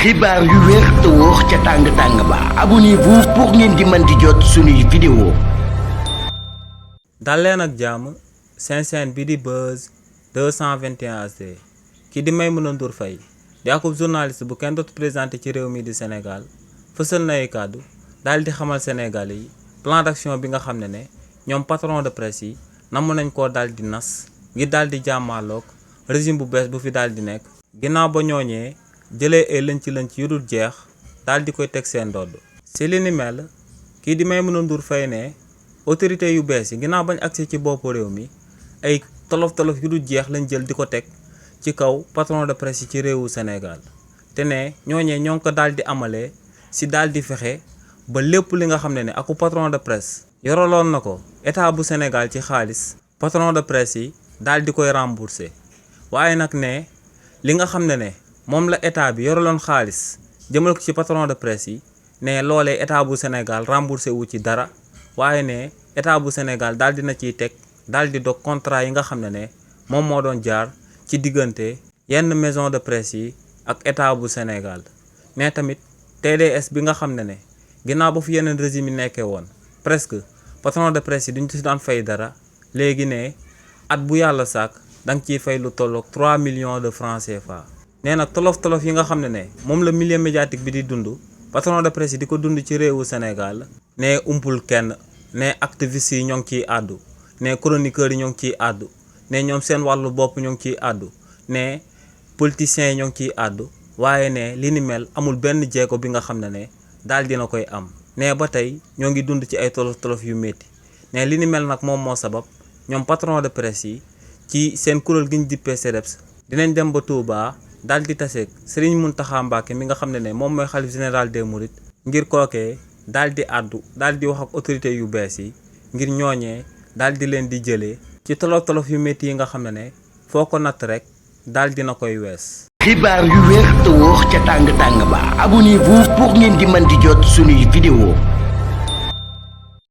xibaar yu wér te wóor ca tàng-tàng ba abonnez-vous pour ngeen di mën di jot suñuy vidéo. dal leen ak jàmm seen chaîne bi di Buzz 221 HD ki di Maimouna Ndour Faye di akub journaliste bu kenn dootu présenté ci réew mi di Sénégal fësal na ay kàddu daal di xamal Sénégalais yi plan d'action bi nga xam ne ñoom patron de presse yi namm nañ koo daal di nas ngir daal di jàmmaaloog régime bu bees bu fi daal di nekk ginnaaw ba ñooñee jëlee ay lënc yu dul jeex daal di koy teg seen ndodd si li ni mel kii di Maimouna Ndour Faye ne autorité yu bees yi ginnaaw bañ agsi ci bopp réew mi ay tolof-tolof yu dul jeex lañ jël di ko teg ci kaw patron de presse yi ci réewu Sénégal te ne ñooñee ñoo ngi ko daal di amalee si daal di fexe ba lépp li nga xam ne aku patron de presse yoroloon na ko état bu Sénégal ci xaalis patron de presse yi daal di koy rembourser waaye nag ne li nga xam ne moom la état bi yoroloon xaalis jëmal ko ci patron de presse yi ne loolee état bu Sénégal remboursé wu ci dara waaye ne état bu Sénégal daal dina ciy teg daal di dog contrat yi nga xam ne moom moo doon jaar ci diggante yenn maison de presse yi ak état bu Sénégal ne tamit TDS bi nga xam ne ginnaaw ba fi yeneen régime yi nekkee woon presque patron de presse yi duñ ci daan fay dara léegi ne at bu yàlla sàkk danga ciy fay lu tolloog 3 millions de francs CFA. nee na tolof-tolof yi nga xam ne moom la milieu médiatique bi di dund patron de presse yi di ko dund ci réewu Sénégal ne umpul kenn ne activistes yi ñoo ngi ciy àddu ne chroniqueurs yi ñoo ngi ciy àddu ne ñoom seen wàllu bopp ñoo ngi ciy àddu ne politiciens yi ñoo ngi ciy àddu waaye ne li ni mel amul benn jéego bi nga xam ne daal dina koy am ne ba tey ñoo ngi dund ci ay tolof-tolof yu métti ne li ni mel nag moom moo sabab ñoom patron de presse yi ci seen kuréel gi ñu dippee CDEPS dinañ dem ba Touba daal di taseeg Serigne Mountakha Mbacké mi nga xam ne moom mooy xalif général des Mourides ngir kookee daal di àddu daal di wax ak autorité yu bees yi ngir ñooñee daal di leen di jëlee ci tolof-tolof yu métti yi nga xam ne foo ko natt rek daal dina koy wees. xibaar yu wér te wóor ca tàng-tàng ba abonnez-vous pour ngeen di mën di jot suñuy vidéo.